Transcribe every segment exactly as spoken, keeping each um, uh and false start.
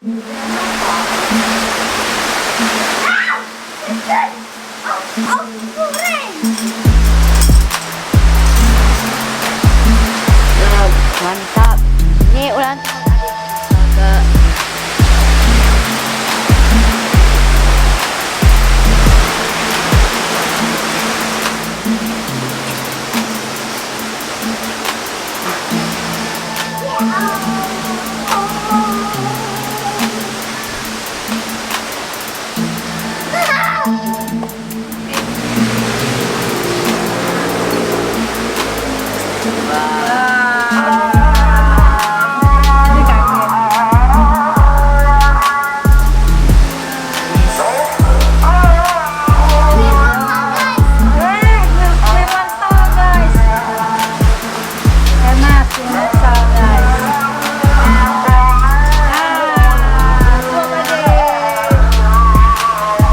Mantap. Ni ulang tahun adik. Semoga Panas, panas, guys. Ah, selamat pagi.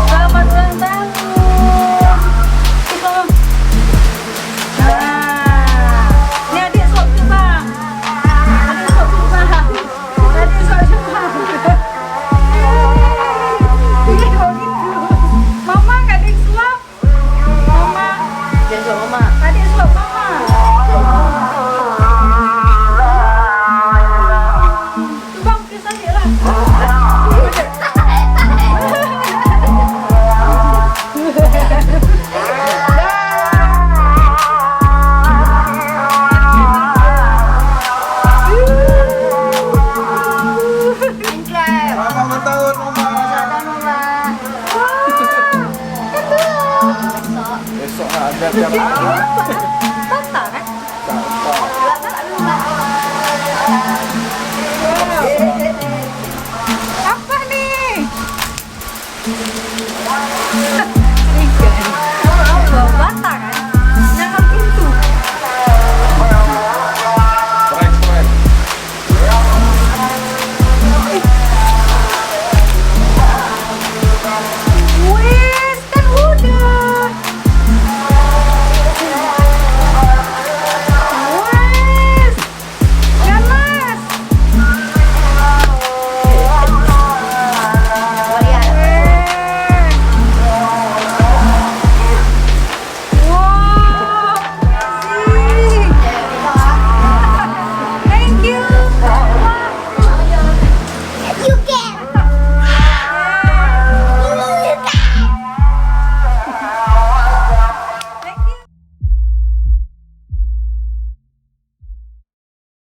Selamat ulang tahun. Cuba. Ah, ni adik suap cuba. Adik suap cuba. Adik suap cuba. Ih, kok gitu? Mama, adik suap. Mama. Jangan suap mama. Adik suap mama. Cuba mungkin sakit lah. Selamat ulang tahun, Mama. Selamat ulang tahun, Mama. Esok. Esok ada jam. Esok. Esok. Apa ni?